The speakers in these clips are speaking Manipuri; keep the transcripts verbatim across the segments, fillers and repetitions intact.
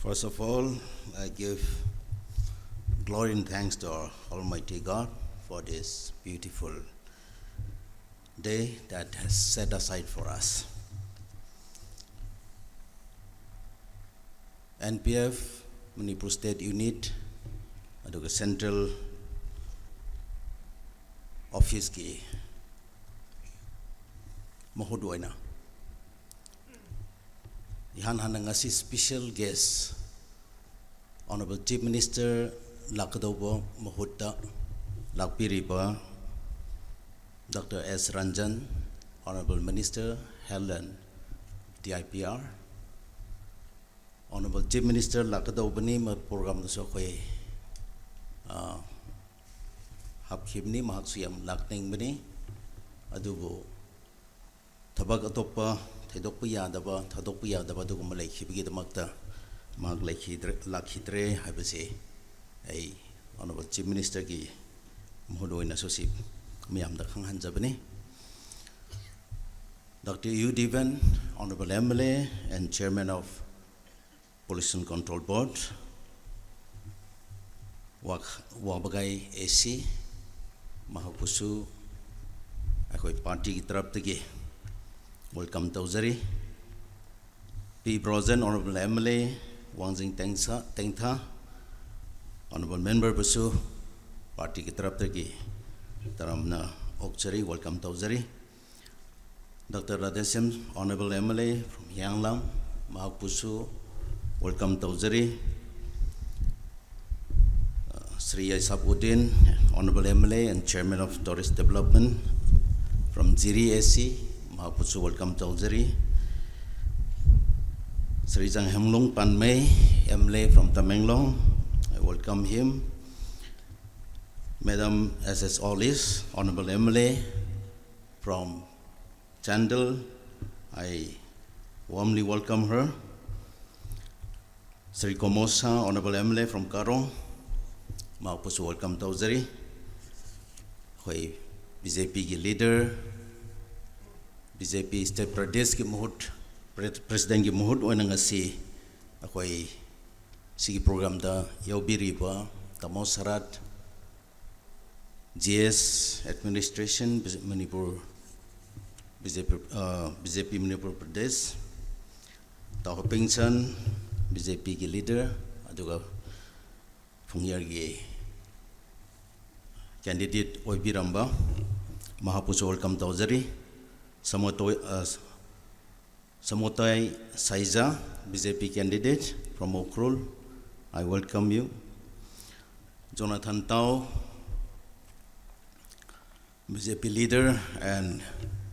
First of all, I give glory and thanks to our Almighty God for this beautiful day that has set aside for us. N P F, Manipur State Unit, ꯑꯗꯨꯒ Central Officeꯀꯤ ꯃꯍꯨꯠ ꯑꯣꯏꯅ ꯏꯍꯥꯟ ꯍꯥꯟꯅ ꯉꯁꯤ special guest Honorable Chief Minister ꯂꯥꯛꯀꯗꯧꯕ ꯃꯍꯨꯠꯇ ꯂꯥꯛꯄꯤꯔꯤꯕ Doctor S Ranjan, Honorable Minister Health and D I P R, Honorable Chief Minister ꯂꯥꯛꯀꯗꯧꯕꯅꯤ, ꯃ-, programꯗꯁꯨ ꯑꯩꯈꯣꯏ, ꯑ, ꯍꯥꯞꯈꯤꯕꯅꯤ꯫ ꯃꯍꯥꯛꯁꯨ ꯌꯥꯝ ꯂꯥꯛꯅꯤꯡꯕꯅꯤ, ꯑꯗꯨꯕꯨ ꯊꯕꯛ ꯑꯇꯣꯞꯄ ꯊꯩꯗꯣꯛꯄ ꯌꯥꯗꯕ, ꯊꯥꯗꯣꯛꯄ ꯌꯥꯗꯕ ꯑꯗꯨꯒꯨꯝꯕ ꯂꯩꯈꯤꯕꯒꯤꯗꯃꯛꯇ ꯃꯍꯥꯛ ꯂꯩꯈꯤꯗ꯭ꯔꯦ, ꯂꯥꯛꯈꯤꯗ꯭ꯔꯦ ꯍꯥꯏꯕꯁꯤ ꯑꯩ Honorable Chief Ministerꯒꯤ ꯃꯍꯨꯠ ꯑꯣꯏꯅꯁꯨ ꯁꯤ ꯃꯌꯥꯝꯗ ꯈꯪꯍꯟꯖꯕꯅꯤ꯫ Doctor U Devan, Honorable M L A and Chairman of Pollution Control Board, ꯋꯥ-, ꯋꯥꯕꯒꯥꯏ A C, ꯃꯍꯥꯛꯄꯨꯁꯨ ꯑꯩꯈꯣꯏ partyꯒꯤ ꯇꯔꯞꯇꯒꯤ welcome ꯇꯧꯖꯔꯤ꯫ P Brojen, Honorable M L A, ꯋꯥꯡꯖꯤꯡ ꯇꯦꯡꯁ-, ꯇꯦꯡꯊꯥ, Honorable Memberꯕꯨꯁꯨ partyꯒꯤ ꯇꯔꯞꯇꯒꯤ ꯇꯔꯥꯝꯅ ꯑꯣꯛꯆꯔꯤ, welcome ꯇꯧꯖꯔꯤ꯫ Doctor Radheshyam, Honorable M L A from Hianglam, ꯃꯍꯥꯛꯄꯨꯁꯨ welcome ꯇꯧꯖꯔꯤ꯫ Uh, Shri Isap Uddin, Honorable M L A and Chairman of Tourist Development from Jiri A C, ꯃꯍꯥꯛꯄꯨꯁꯨ welcome ꯇꯧꯖꯔꯤ꯫ Shri Janghenglong Panmei, M L A from Tamenglong, I welcome him. Madam S S Olish, Honorable M L A from Chandel, I warmly welcome her. Shri Komo Shah, Honorable M L A from Karong, ꯃꯍꯥꯛꯄꯨꯁꯨ welcome ꯇꯧꯖꯔꯤ꯫ ꯑꯩꯈꯣꯏ B J Pꯒꯤ leader, B J P State Pradeshꯀꯤ ꯃꯍꯨꯠ, pre-, Presidentꯀꯤ ꯃꯍꯨꯠ ꯑꯣꯏꯅ ꯉꯁꯤ ꯑꯩꯈꯣꯏ ꯁꯤꯒꯤ ꯄ꯭ꯔꯣꯒ꯭ꯔꯥꯝꯗ ꯌꯥꯎꯕꯤꯔꯤꯕ ꯇꯥꯃꯣ ꯁꯔꯠ, ꯖꯤ ꯑꯦꯁ ꯑꯦꯗꯃꯤꯅꯤꯁꯇ꯭ꯔꯦꯁꯟ, ꯕꯤ-, ꯃꯅꯤꯄꯨꯔ, ꯕꯤ ꯖꯦ ꯄꯤ, ꯑ, B J P Manipur Pradesh, Tao Hapingson, B J ꯄꯤꯒꯤ ꯂꯤꯗꯔ, ꯑꯗꯨꯒ ꯐꯨꯡꯌꯔꯒꯤ ꯀꯦꯟꯗꯤꯗꯦꯠ ꯑꯣꯏꯕꯤꯔꯝꯕ ꯃꯍꯥꯛꯄꯨꯁꯨ ꯋꯦꯜꯀꯝ ꯇꯧꯖꯔꯤ꯫ ꯁꯃꯣꯇꯣꯏ, ꯑ, Samothai Shaiza, B J P candidate from Ukhrul, I welcome you. Jonathan Tao, B J P leader and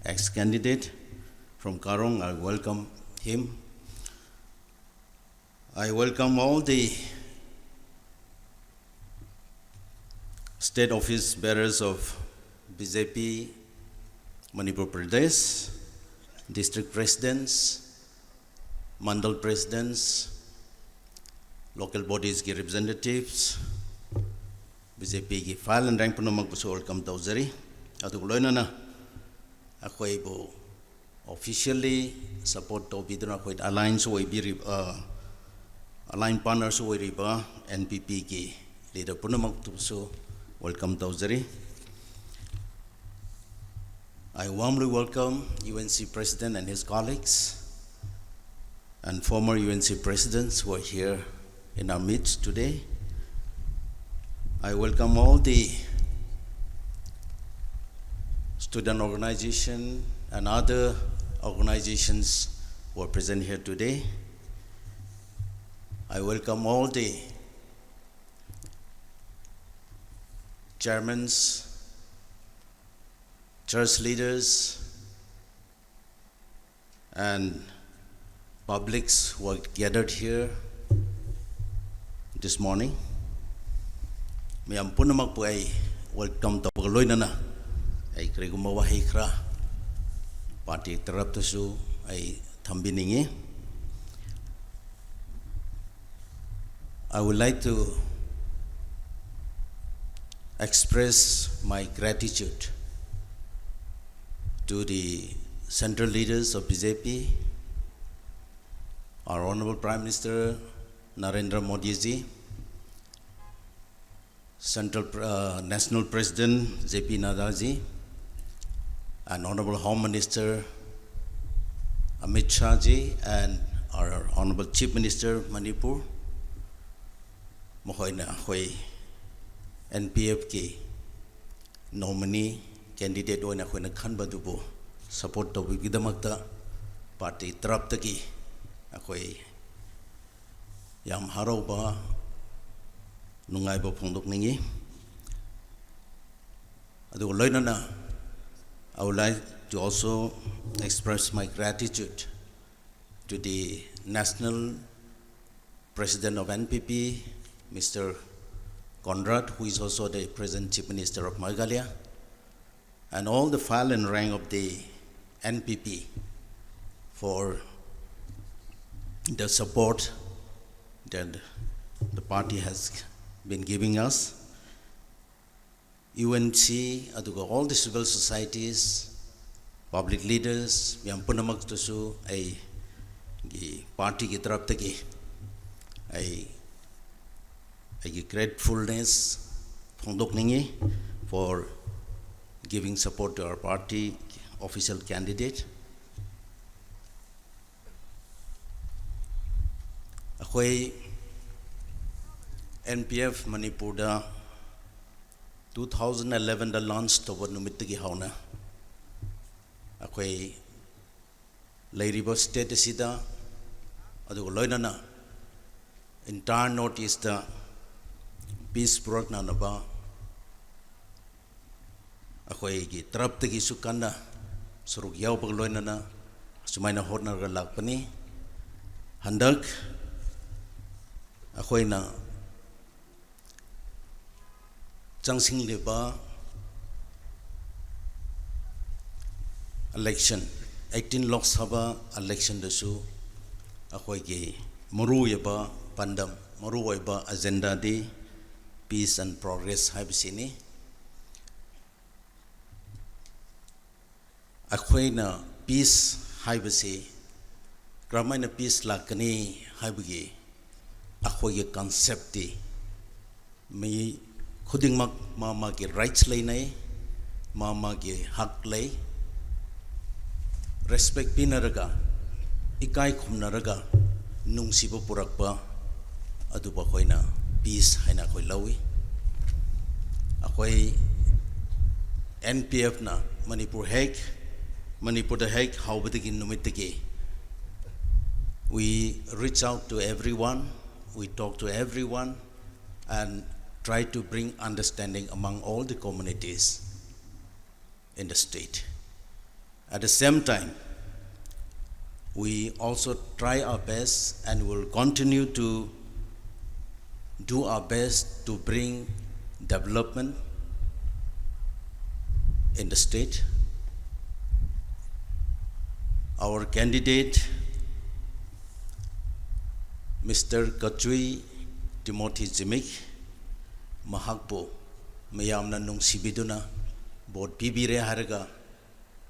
ex-candidate from Karong, I welcome him. I welcome all the state office bearers of B J P Manipur Pradesh, district presidents, mandal presidents, local bodies ꯒꯤ representatives, B J P ꯒꯤ file and rank ꯄꯨꯝꯅꯃꯛꯄꯨꯁꯨ welcome ꯇꯧꯖꯔꯤ꯫ ꯑꯗꯨꯒ ꯂꯣꯏꯅꯅ ꯑꯩꯈꯣꯏꯕꯨ officially support ꯇꯧꯕꯤꯗꯨꯅ ꯑꯩꯈꯣꯏ alliance ꯑꯣꯏꯕꯤꯔꯤꯕ, ꯑ, alliance partners ꯑꯣꯏꯔꯤꯕ N P P ꯒꯤ leader ꯄꯨꯝꯅꯃꯛꯇꯨꯁꯨ welcome ꯇꯧꯖꯔꯤ꯫ I warmly welcome U N C President and his colleagues and former U N C presidents who are here in our midst today. I welcome all the student organization and other organizations who are present here today. I welcome all the chairmans, church leaders, and publics who are gathered here this morning. ꯃꯌꯥꯝ ꯄꯨꯝꯅꯃꯛꯄꯨ ꯑꯩ welcome ꯇꯧꯕꯒ ꯂꯣꯏꯅꯅ ꯑꯩ ꯀꯔꯤꯒꯨꯝꯕ ꯋꯥꯍꯩ ꯈꯔ party ꯇꯔꯞꯇꯁꯨ ꯑꯩ ꯊꯝꯕꯤꯅꯤꯡꯉꯤ꯫ I would like to express my gratitude to the central leaders of B J P, our Honorable Prime Minister, Narendra Modi ji, Central Pre- uh, National President J P Nadda ji, and Honorable Home Minister Amit Shah ji, and our Honorable Chief Minister Manipur, ꯃꯈꯣꯏꯅ ꯑꯩꯈꯣꯏ N P F ꯀꯤ nominee candidate ꯑꯣꯏꯅ ꯑꯩꯈꯣꯏꯅ ꯈꯟꯕꯗꯨꯕꯨ support ꯇꯧꯕꯤꯕꯒꯤꯗꯃꯛꯇ party ꯇꯔꯞꯇꯒꯤ ꯑꯩꯈꯣꯏ ꯌꯥꯝ ꯍꯔꯥꯎꯕ, ꯅꯨꯡꯉꯥꯏꯕ ꯐꯣꯡꯗꯣꯛꯅꯤꯡꯏ꯫ ꯑꯗꯨꯒ ꯂꯣꯏꯅꯅ I would like to also express my gratitude to the National President of N P P, Mister Conrad, who is also the present Chief Minister of Meghalaya, and all the file and rank of the N P P for the support that the party has been giving us. U N C, ꯑꯗꯨꯒ all the civil societies, public leaders ꯃꯌꯥꯝ ꯄꯨꯝꯅꯃꯛꯇꯁꯨ ꯑꯩꯒꯤ party ꯒꯤ ꯇꯔꯞꯇꯒꯤ ꯑꯩ ꯑꯩꯒꯤ gratefulness ꯐꯣꯡꯗꯣꯛꯅꯤꯡꯏ for giving support to our party official candidate. ꯑꯩꯈꯣꯏ N P F ꯃꯅꯤꯄꯨꯔꯗ two thousand eleven ꯗ launch ꯇꯧꯕ ꯅꯨꯃꯤꯠꯇꯒꯤ ꯍꯧꯅ ꯑꯩꯈꯣꯏ ꯂꯩꯔꯤꯕ state ꯑꯁꯤꯗ, ꯑꯗꯨꯒ ꯂꯣꯏꯅꯅ entire North East ꯇ peace ꯄꯨꯔꯛꯅꯅꯕ ꯑꯩꯈꯣꯏꯒꯤ ꯇꯔꯞꯇꯒꯤꯁꯨ ꯀꯟꯅ ꯁꯔꯨꯛ ꯌꯥꯎꯕꯒ ꯂꯣꯏꯅꯅ ꯑꯁꯨꯃꯥꯏꯅ ꯍꯣꯠꯅꯔꯒ ꯂꯥꯛꯄꯅꯤ꯫ ꯍꯟꯗꯛ ꯑꯩꯈꯣꯏꯅ ꯆꯪꯁꯤꯜꯂꯤꯕ election, eighteen Lok Sabha election ꯗꯁꯨ ꯑꯩꯈꯣꯏꯒꯤ ꯃꯔꯨꯑꯣꯏꯕ ꯄꯥꯟꯗꯝ, ꯃꯔꯨꯑꯣꯏꯕ agenda D peace and progress ꯍꯥꯏꯕꯁꯤꯅꯤ꯫ ꯑꯩꯈꯣꯏꯅ peace ꯍꯥꯏꯕꯁꯤ ꯀꯔꯝꯍꯥꯏꯅ peace ꯂꯥꯛꯀꯅꯤ ꯍꯥꯏꯕꯒꯤ ꯑꯩꯈꯣꯏꯒꯤ ꯀꯟꯁꯦꯞꯇꯤ ꯃꯤ ꯈꯨꯗꯤꯡꯃꯛ ꯃꯥ ꯃꯥꯒꯤ ꯔꯥꯏꯠꯁ ꯂꯩꯅꯩ, ꯃꯥ ꯃꯥꯒꯤ ꯍꯛ ꯂꯩ꯫ ꯔꯦꯁꯄꯦꯛ ꯄꯤꯅꯔꯒ, ꯏꯀꯥꯏ ꯈꯨꯝꯅꯔꯒ ꯅꯨꯡꯁꯤꯕ ꯄꯨꯔꯛꯄ ꯑꯗꯨꯕꯨ ꯑꯩꯈꯣꯏꯅ ꯄꯤꯁ ꯍꯥꯏꯅ ꯑꯩꯈꯣꯏ ꯂꯧꯏ꯫ ꯑꯩꯈꯣꯏ ꯑꯦꯟ ꯄꯤ ꯑꯦꯐꯅ ꯃꯅꯤꯄꯨꯔ ꯍꯦꯛ, ꯃꯅꯤꯄꯨꯔꯗ ꯍꯦꯛ ꯍꯧꯕꯗꯒꯤ ꯅꯨꯃꯤꯠꯇꯒꯤ, we reach out to everyone, we talk to everyone, and try to bring understanding among all the communities in the state. At the same time, we also try our best and will continue to do our best to bring development in the state. Our candidate, Mister Kachui Timothy Zimik, ꯃꯍꯥꯛꯄꯨ ꯃꯌꯥꯝꯅ ꯅꯨꯡꯁꯤꯕꯤꯗꯨꯅ ꯚꯣꯠ ꯄꯤꯕꯤꯔꯦ ꯍꯥꯏꯔꯒ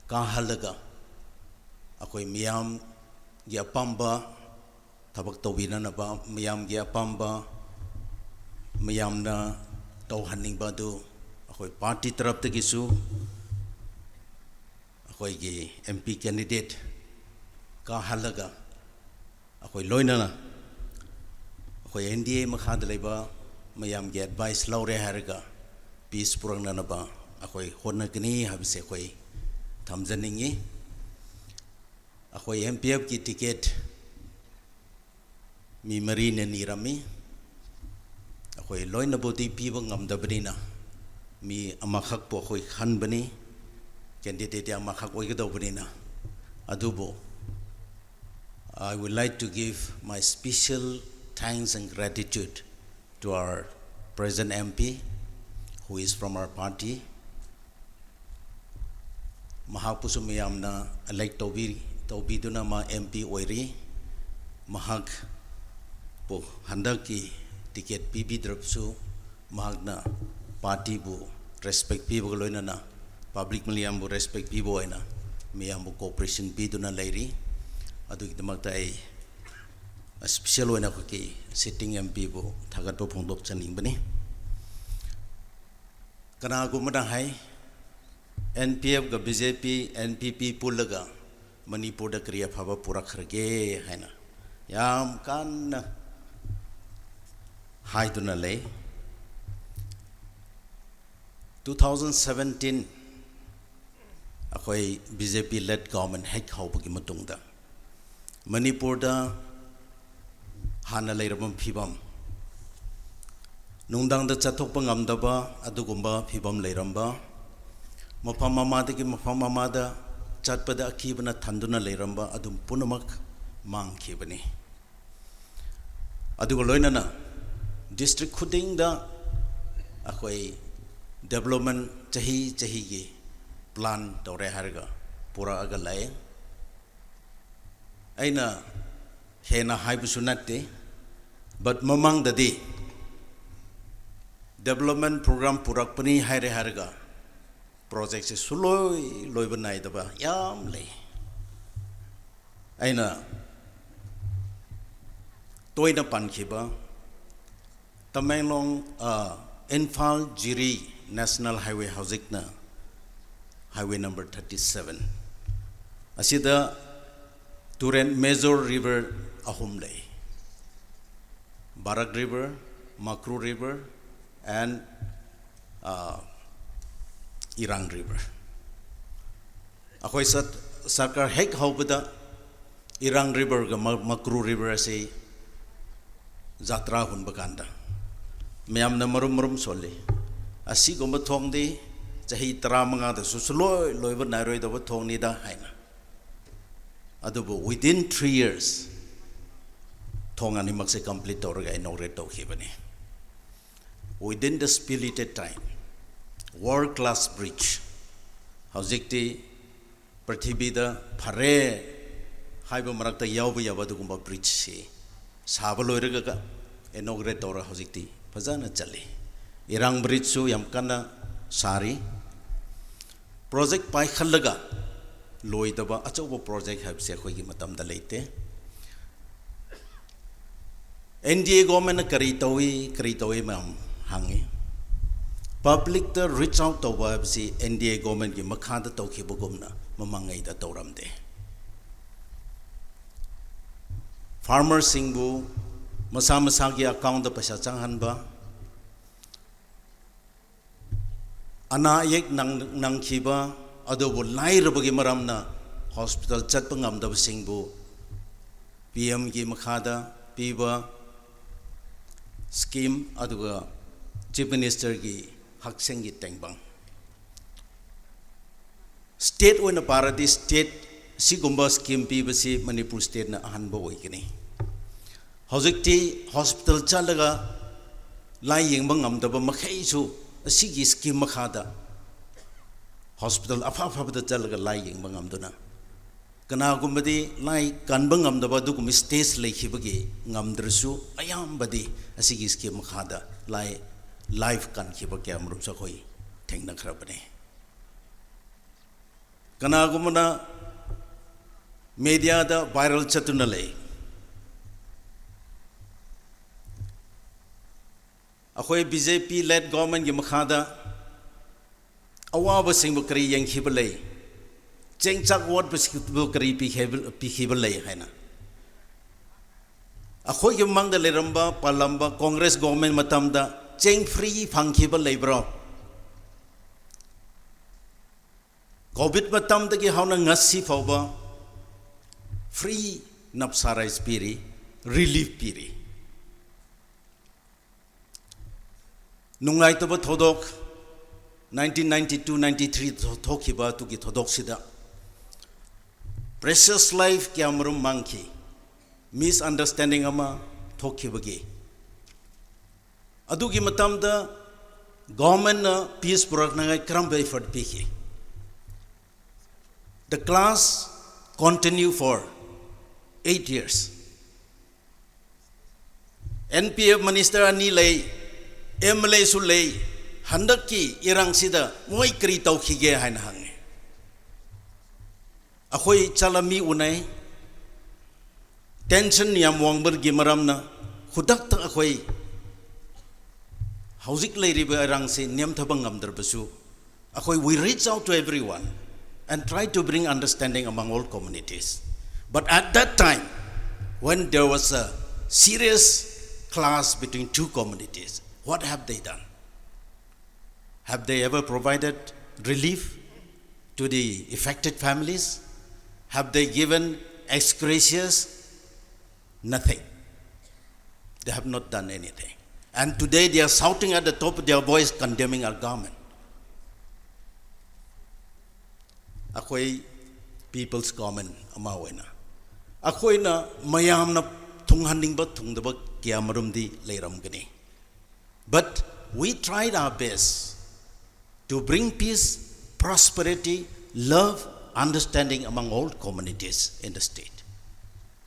ꯀꯥꯍꯜꯂꯒ, ꯑꯩꯈꯣꯏ ꯃꯤꯌꯥꯝꯒꯤ ꯑꯄꯥꯝꯕ ꯊꯕꯛ ꯇꯧꯕꯤꯅꯅꯕ, ꯃꯤꯌꯥꯝꯒꯤ ꯑꯄꯥꯝꯕ, ꯃꯤꯌꯥꯝꯅ ꯇꯧꯍꯟꯅꯤꯡꯕ ꯑꯗꯨ ꯑꯩꯈꯣꯏ ꯄꯥꯔꯇꯤ ꯇꯔꯞꯇꯒꯤꯁꯨ ꯑꯩꯈꯣꯏꯒꯤ ꯑꯦꯝ ꯄꯤ ꯀꯦꯟꯗꯤꯗꯦꯠ ꯀꯥꯍꯜꯂꯒ, ꯑꯩꯈꯣꯏ ꯂꯣꯏꯅꯅ ꯑꯩꯈꯣꯏ ꯑꯦꯟ ꯗꯤ ꯑꯦ ꯃꯈꯥꯗ ꯂꯩꯕ ꯃꯌꯥꯝꯒꯤ ꯑꯦꯗꯚꯥꯏꯁ ꯂꯧꯔꯦ ꯍꯥꯏꯔꯒ ꯄꯤꯁ ꯄꯨꯔꯛꯅꯅꯕ ꯑꯩꯈꯣꯏ ꯍꯣꯠꯅꯒꯅꯤ ꯍꯥꯏꯕꯁꯦ ꯑꯩꯈꯣꯏ ꯊꯝꯖꯅꯤꯡꯉꯤ꯫ ꯑꯩꯈꯣꯏ ꯑꯦꯝ ꯄꯤ ꯑꯦꯐꯀꯤ ꯇꯤꯀꯦꯠ ꯃꯤ ꯃꯔꯤꯅ ꯅꯤꯔꯝꯃꯤ꯫ ꯑꯩꯈꯣꯏ ꯂꯣꯏꯅꯕꯨꯗꯤ ꯄꯤꯕ ꯉꯝꯗꯕꯅꯤꯅ, ꯃꯤ ꯑꯃꯈꯛꯄꯨ ꯑꯩꯈꯣꯏ ꯈꯟꯕꯅꯤ, ꯀꯦꯟꯗꯤꯗꯦꯠ ꯑꯃꯈꯛ ꯑꯣꯏꯒꯗꯧꯕꯅꯤꯅ꯫ ꯑꯗꯨꯕꯨ, I would like to give my special thanks and gratitude to our present M P, who is from our party. ꯃꯍꯥꯛꯄꯨꯁꯨ ꯃꯤꯌꯥꯝꯅ elect ꯇꯧꯕꯤ-, ꯇꯧꯕꯤꯗꯨꯅ ꯃꯥ ꯑꯦꯝ ꯄꯤ ꯑꯣꯏꯔꯤ꯫ ꯃꯍꯥꯛꯄꯨ ꯍꯟꯗꯛꯀꯤ ꯇꯤꯀꯦꯠ ꯄꯤꯕꯤꯗ꯭ꯔꯕꯁꯨ, ꯃꯍꯥꯛꯅ ꯄꯥꯔꯇꯤꯕꯨ ꯔꯦꯁꯄꯦꯛ ꯄꯤꯕꯒ ꯂꯣꯏꯅꯅ ꯄꯕ꯭ꯂꯤꯛ ꯃꯤꯌꯥꯝꯕꯨ ꯔꯦꯁꯄꯦꯛ ꯄꯤꯕ ꯑꯣꯏꯅ ꯃꯤꯌꯥꯝꯕꯨ ꯀꯣꯑꯣꯄꯔꯦꯁꯟ ꯄꯤꯗꯨꯅ ꯂꯩꯔꯤ꯫ ꯑꯗꯨꯒꯤꯗꯃꯛꯇ ꯑꯩ ꯏꯁꯄꯤꯁꯦꯜ ꯑꯣꯏꯅ ꯑꯩꯈꯣꯏꯒꯤ ꯁꯤꯇꯤꯡ ꯑꯦꯝ ꯄꯤꯕꯨ ꯊꯥꯒꯠꯄ ꯐꯣꯡꯗꯣꯛꯆꯅꯤꯡꯕꯅꯤ꯫ ꯀꯅꯥꯒꯨꯝꯕꯅ ꯍꯥꯏ, ꯑꯦꯟ ꯄꯤ ꯑꯦꯐꯒ ꯕꯤ ꯖꯦ ꯄꯤ, ꯑꯦꯟ ꯄꯤ ꯄꯤ ꯄꯨꯜꯂꯒ ꯃꯅꯤꯄꯨꯔꯗ ꯀꯔꯤ ꯑꯐꯕ ꯄꯨꯔꯛꯈ꯭ꯔꯒꯦ ꯍꯥꯏꯅ ꯌꯥꯝ ꯀꯟꯅ ꯍꯥꯏꯗꯨꯅ ꯂꯩ꯫ Two thousand seventeen ꯑꯩꯈꯣꯏ ꯕꯤ ꯖꯦ ꯄꯤ ꯂꯦꯗ ꯒꯣꯚꯔꯟꯃꯦꯟ ꯍꯦꯛ ꯍꯧꯕꯒꯤ ꯃꯇꯨꯡꯗ ꯃꯅꯤꯄꯨꯔꯗ ꯍꯥꯟꯅ ꯂꯩꯔꯝꯕ ꯐꯤꯕꯝ, ꯅꯨꯡꯗꯥꯡꯗ ꯆꯠꯊꯣꯛꯄ ꯉꯝꯗꯕ ꯑꯗꯨꯒꯨꯝꯕ ꯐꯤꯕꯝ ꯂꯩꯔꯝꯕ, ꯃꯐꯝ ꯑꯃꯗꯒꯤ ꯃꯐꯝ ꯑꯃꯗ ꯆꯠꯄꯗ ꯑꯀꯤꯕꯅ ꯊꯟꯗꯨꯅ ꯂꯩꯔꯝꯕ ꯑꯗꯨꯝ ꯄꯨꯝꯅꯃꯛ ꯃꯥꯡꯈꯤꯕꯅꯤ꯫ ꯑꯗꯨꯒ ꯂꯣꯏꯅꯅ ꯗꯤꯁꯇ꯭ꯔꯤꯛ ꯈꯨꯗꯤꯡꯗ ꯑꯩꯈꯣꯏ ꯗꯦꯕꯂꯞꯃꯦꯟ ꯆꯍꯤ ꯆꯍꯤꯒꯤ ꯄ꯭ꯂꯥꯟ ꯇꯧꯔꯦ ꯍꯥꯏꯔꯒ ꯄꯨꯔꯛꯑꯒ ꯂꯥꯛꯑꯦ꯫ ꯑꯩꯅ ꯍꯦꯟꯅ ꯍꯥꯏꯕꯁꯨ ꯅꯠꯇꯦ, ꯕꯠ ꯃꯃꯥꯡꯗꯗꯤ ꯗꯦꯕꯂꯞꯃꯦꯟ ꯄ꯭ꯔꯣꯒ꯭ꯔꯥꯝ ꯄꯨꯔꯛꯄꯅꯤ ꯍꯥꯏꯔꯦ ꯍꯥꯏꯔꯒ ꯄ꯭ꯔꯣꯖꯦꯛꯁꯦ ꯁꯨꯂꯣꯏ ꯂꯣꯏꯕ ꯅꯥꯏꯗꯕ ꯌꯥꯝ ꯂꯩ꯫ ꯑꯩꯅ ꯇꯣꯏꯅ ꯄꯟꯈꯤꯕ ꯇꯃꯦꯡꯂꯣꯡ, ꯑ, ꯏꯝꯐꯥꯜ ꯖꯤꯔꯤ ꯅꯦꯁꯅꯦꯜ ꯍꯥꯏꯋꯦ, ꯍꯧꯖꯤꯛꯅ ꯍꯥꯏꯋꯦ ꯅꯝꯕꯔ thirty seven, ꯑꯁꯤꯗ ꯇꯨꯔꯦꯟ, ꯃꯦꯖꯣꯔ ꯔꯤꯚꯔ ꯑꯍꯨꯝ ꯂꯩ: ꯕꯥꯔꯛ ꯔꯤꯚꯔ, ꯃꯀ꯭ꯔꯨ ꯔꯤꯚꯔ, and, ꯑ, ꯏꯔꯥꯡ ꯔꯤꯚꯔ꯫ ꯑꯩꯈꯣꯏ ꯁꯠ-, ꯁꯔꯀꯥꯔ ꯍꯦꯛ ꯍꯧꯕꯗ ꯏꯔꯥꯡ ꯔꯤꯚꯔꯒ ꯃ-, ꯃꯀ꯭ꯔꯨ ꯔꯤꯚꯔ ꯑꯁꯤ ꯖꯥꯇ꯭ꯔꯥ ꯍꯨꯟꯕ ꯀꯥꯟꯗ ꯃꯌꯥꯝꯅ ꯃꯔꯨꯝ ꯃꯔꯨꯝ ꯁꯣꯜꯂꯤ, "ꯑꯁꯤꯒꯨꯝꯕ ꯊꯣꯡꯗꯤ ꯆꯍꯤ ꯇꯔꯥꯃꯉꯥꯗꯁꯨ ꯁꯨꯂꯣꯏ ꯂꯣꯏꯕ ꯅꯥꯏꯔꯣꯏꯗꯕ ꯊꯣꯡꯅꯤꯗ" ꯍꯥꯏꯅ꯫ ꯑꯗꯨꯕꯨ within three years ꯊꯣꯡ ꯑꯅꯤꯃꯛꯁꯦ ꯀꯝꯄ꯭ꯂꯤꯠ ꯇꯧꯔꯒ ꯏꯅꯣꯒ꯭ꯔꯦꯠ ꯇꯧꯈꯤꯕꯅꯤ꯫ Within the stipulated time, world class bridge, ꯍꯧꯖꯤꯛꯇꯤ ꯄ꯭ꯔꯤꯊꯤꯕꯤꯗ ꯐꯔꯦ ꯍꯥꯏꯕ ꯃꯔꯛꯇ ꯌꯥꯎꯕ ꯌꯥꯕ ꯑꯗꯨꯒꯨꯝꯕ ꯕ꯭ꯔꯤꯖꯁꯤ ꯁꯥꯕ ꯂꯣꯏꯔꯒ ꯏꯅꯣꯒ꯭ꯔꯦꯠ ꯇꯧꯔ ꯍꯧꯖꯤꯛꯇꯤ ꯐꯖꯅ ꯆꯠꯂꯤ꯫ ꯏꯔꯥꯡ ꯕ꯭ꯔꯤꯖꯁꯨ ꯌꯥꯝ ꯀꯟꯅ ꯁꯥꯔꯤ꯫ ꯄ꯭ꯔꯣꯖꯦꯛ ꯄꯥꯏꯈꯠꯂꯒ ꯂꯣꯏꯗꯕ ꯑꯆꯧꯕ ꯄ꯭ꯔꯣꯖꯦꯛ ꯍꯥꯏꯕꯁꯦ ꯑꯩꯈꯣꯏꯒꯤ ꯃꯇꯝꯗ ꯂꯩꯇꯦ꯫ ꯑꯦꯟ ꯗꯤ ꯑꯦ ꯒꯣꯔꯃꯦꯟꯅ ꯀꯔꯤ ꯇꯧꯏ, ꯀꯔꯤ ꯇꯧꯏ ꯃꯌꯥꯝ ꯍꯪꯉꯤ꯫ ꯄꯕ꯭ꯂꯤꯛꯇ ꯔꯤꯆ ꯑꯥꯎꯠ ꯇꯧꯕ ꯍꯥꯏꯕꯁꯤ ꯑꯦꯟ ꯗꯤ ꯑꯦ ꯒꯣꯔꯃꯦꯟꯒꯤ ꯃꯈꯥꯗ ꯇꯧꯈꯤꯕꯒꯨꯝꯅ ꯃꯃꯥꯡꯉꯩꯗ ꯇꯧꯔꯝꯗꯦ꯫ ꯐꯥꯔꯃꯔꯁꯤꯡꯕꯨ ꯃꯁꯥ ꯃꯁꯥꯒꯤ ꯑꯦꯀꯥꯎꯟꯗ ꯄꯩꯁꯥ ꯆꯪꯍꯟꯕ, ꯑꯅꯥ ꯑꯌꯦꯛ ꯅꯪ-, ꯅꯪꯈꯤꯕ ꯑꯗꯨꯕꯨ ꯂꯥꯏꯔꯕꯒꯤ ꯃꯔꯝꯅ ꯍꯣꯁꯄꯤꯇꯥꯜ ꯆꯠꯄ ꯉꯝꯗꯕꯁꯤꯡꯕꯨ ꯄꯤ ꯑꯦꯝꯒꯤ ꯃꯈꯥꯗ ꯄꯤꯕ ꯁ꯭ꯀꯤꯝ, ꯑꯗꯨꯒ ꯆꯤꯐ ꯃꯤꯅꯤꯁꯇꯔꯒꯤ ꯍꯛꯁꯦꯜꯒꯤ ꯇꯦꯡꯕꯥꯡ꯫ ꯁ꯭ꯇꯦꯠ ꯑꯣꯏꯅ ꯄꯥꯔꯗꯤ ꯁ꯭ꯇꯦꯠ ꯁꯤꯒꯨꯝꯕ ꯁ꯭ꯀꯤꯝ ꯄꯤꯕꯁꯤ ꯃꯅꯤꯄꯨꯔ ꯁ꯭ꯇꯦꯠꯅ ꯑꯍꯥꯟꯕ ꯑꯣꯏꯒꯅꯤ꯫ ꯍꯧꯖꯤꯛꯇꯤ ꯍꯣꯁꯄꯤꯇꯥꯜ ꯆꯠꯂꯒ ꯂꯥꯏ ꯌꯦꯡꯕ ꯉꯝꯗꯕ ꯃꯈꯩꯁꯨ ꯑꯁꯤꯒꯤ ꯁ꯭ꯀꯤꯝ ꯃꯈꯥꯗ ꯍꯣꯁꯄꯤꯇꯥꯜ ꯑꯐ ꯑꯐꯕꯗ ꯆꯠꯂꯒ ꯂꯥꯏ ꯌꯦꯡꯕ ꯉꯝꯗꯨꯅ, ꯀꯅꯥꯒꯨꯝꯕꯗꯤ ꯂꯥꯏ ꯀꯟꯕ ꯉꯝꯗꯕ ꯑꯗꯨꯒꯨꯝꯕ ꯁ꯭ꯇꯦꯖ ꯂꯩꯈꯤꯕꯒꯤ ꯉꯝꯗ꯭ꯔꯁꯨ, ꯑꯌꯥꯝꯕꯗꯤ ꯑꯁꯤꯒꯤ ꯁ꯭ꯀꯤꯝ ꯃꯈꯥꯗ ꯂꯥꯏ, ꯂꯥꯏꯐ ꯀꯟꯈꯤꯕ ꯀꯌꯥꯃꯔꯨꯝꯁꯨ ꯑꯩꯈꯣꯏ ꯊꯦꯡꯅꯈ꯭ꯔꯕꯅꯤ꯫ ꯀꯅꯥꯒꯨꯝꯕꯅ ꯃꯦꯗꯤꯌꯥꯗ ꯚꯥꯏꯔꯦꯜ ꯆꯠꯇꯨꯅ ꯂꯩ꯫ ꯑꯩꯈꯣꯏ ꯕꯤ ꯖꯦ ꯄꯤ ꯂꯦꯗ ꯒꯣꯔꯃꯦꯟꯒꯤ ꯃꯈꯥꯗ ꯑꯋꯥꯕꯁꯤꯡꯕꯨ ꯀꯔꯤ ꯌꯦꯡꯈꯤꯕ ꯂꯩ, ꯆꯦꯡ ꯆꯥꯛ ꯋꯥꯠꯄꯁꯤꯡꯕꯨ ꯀꯔꯤ ꯄꯤꯈꯤꯕ, ꯄꯤꯈꯤꯕ ꯂꯩ ꯍꯥꯏꯅ꯫ ꯑꯩꯈꯣꯏꯒꯤ ꯃꯃꯥꯡꯗ ꯂꯩꯔꯝꯕ, ꯄꯥꯜꯂꯝꯕ ꯀꯣꯡꯒ꯭ꯔꯦꯁ ꯒꯣꯔꯃꯦꯟ ꯃꯇꯝꯗ ꯆꯦꯡ ꯐ꯭ꯔꯤ ꯐꯪꯈꯤꯕ ꯂꯩꯕ꯭ꯔꯣ? ꯀꯣꯚꯤꯗ ꯃꯇꯝꯗꯒꯤ ꯍꯧꯅ ꯉꯁꯤ ꯐꯥꯎꯕ ꯐ꯭ꯔꯤ ꯅꯞꯁꯥ ꯔꯥꯏꯁ ꯄꯤꯔꯤ, ꯔꯤꯂꯤꯐ ꯄꯤꯔꯤ꯫ ꯅꯨꯡꯉꯥꯏꯇꯕ ꯊꯧꯗꯣꯛ, nineteen ninety two ninety three ꯊꯣꯛꯈꯤꯕ ꯑꯗꯨꯒꯤ ꯊꯧꯗꯣꯛꯁꯤꯗ precious life ꯀꯌꯥꯃꯔꯨꯝ ꯃꯥꯡꯈꯤ, ꯃꯤꯁꯑꯟꯗꯔꯁ꯭ꯇꯦꯟꯗꯤꯡ ꯑꯃ ꯊꯣꯛꯈꯤꯕꯒꯤ꯫ ꯑꯗꯨꯒꯤ ꯃꯇꯝꯗ ꯒꯣꯔꯃꯦꯟꯅ ꯄꯤꯁ ꯄꯨꯔꯛꯅꯉꯥꯏ ꯀꯔꯝꯕ ꯏꯐꯔꯠ ꯄꯤꯈꯤ? The class continue for eight years. N P F minister ꯑꯅꯤ ꯂꯩ, ꯑꯦꯝ ꯑꯦꯜ ꯑꯦꯁꯨ ꯂꯩ, ꯍꯟꯗꯛꯀꯤ ꯏꯔꯥꯡꯁꯤꯗ ꯃꯣꯏ ꯀꯔꯤ ꯇꯧꯈꯤꯒꯦ ꯍꯥꯏꯅ ꯍꯪꯉꯤ꯫ ꯑꯩꯈꯣꯏ ꯆꯠꯂ ꯃꯤ ꯎꯅꯩ꯫ ꯇꯦꯟꯁꯟ ꯌꯥꯝ ꯋꯥꯡꯕꯒꯤ ꯃꯔꯝꯅ ꯈꯨꯗꯛꯇ ꯑꯩꯈꯣꯏ ꯍꯧꯖꯤꯛ ꯂꯩꯔꯤꯕ ꯏꯔꯥꯡꯁꯤ ꯅꯦꯝꯊꯕ ꯉꯝꯗ꯭ꯔꯕꯁꯨ, ꯑꯩꯈꯣꯏ, we reach out to everyone and try to bring understanding among all communities. But at that time, when there was a serious clash between two communities, what have they done? Have they ever provided relief to the affected families? Have they given ex gracias? Nothing. They have not done anything. And today they are shouting at the top of their voice, condemning our government. ꯑꯩꯈꯣꯏ people's government ꯑꯃ ꯑꯣꯏꯅ ꯑꯩꯈꯣꯏꯅ ꯃꯌꯥꯝꯅ ꯊꯨꯡꯍꯟꯅꯤꯡꯕ ꯊꯨꯡꯗꯕ ꯀꯌꯥ ꯃꯔꯨꯝꯗꯤ ꯂꯩꯔꯝꯒꯅꯤ, but we tried our best to bring peace, prosperity, love, understanding among all communities in the state.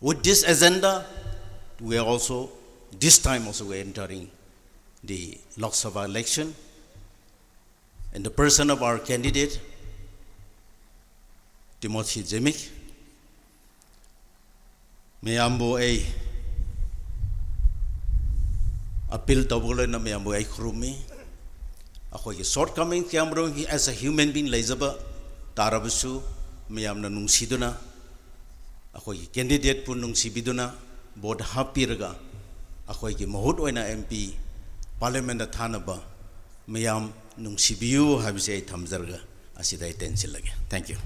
With this agenda, we are also, this time also, we are entering the Lok Sabha election in the person of our candidate, Timothy Zimik. ꯃꯌꯥꯝꯕꯨ ꯑꯩ appeal ꯇꯧꯕꯒ ꯂꯣꯏꯅ ꯃꯌꯥꯝꯕꯨ ꯑꯩ ꯈꯨꯔꯨꯝꯃꯤ꯫ ꯑꯩꯈꯣꯏꯒꯤ shortcoming ꯀꯌꯥꯃꯔꯨꯝ as a human being ꯂꯩꯖꯕ ꯇꯥꯔꯕꯁꯨ, ꯃꯌꯥꯝꯅ ꯅꯨꯡꯁꯤꯗꯨꯅ, ꯑꯩꯈꯣꯏꯒꯤ candidateꯄꯨ ꯅꯨꯡꯁꯤꯕꯤꯗꯨꯅ vote ꯍꯥꯞꯄꯤꯔꯒ, ꯑꯩꯈꯣꯏꯒꯤ ꯃꯍꯨꯠ ꯑꯣꯏꯅ MP parliamentꯇ ꯊꯥꯅꯕ ꯃꯌꯥꯝ ꯅꯨꯡꯁꯤꯕꯤꯌꯨ ꯍꯥꯏꯕꯁꯤ ꯑꯩ ꯊꯝꯖꯔꯒ ꯑꯁꯤꯗ ꯑꯩ ꯇꯦꯟꯁꯤꯜꯂꯒꯦ꯫ Thank you꯫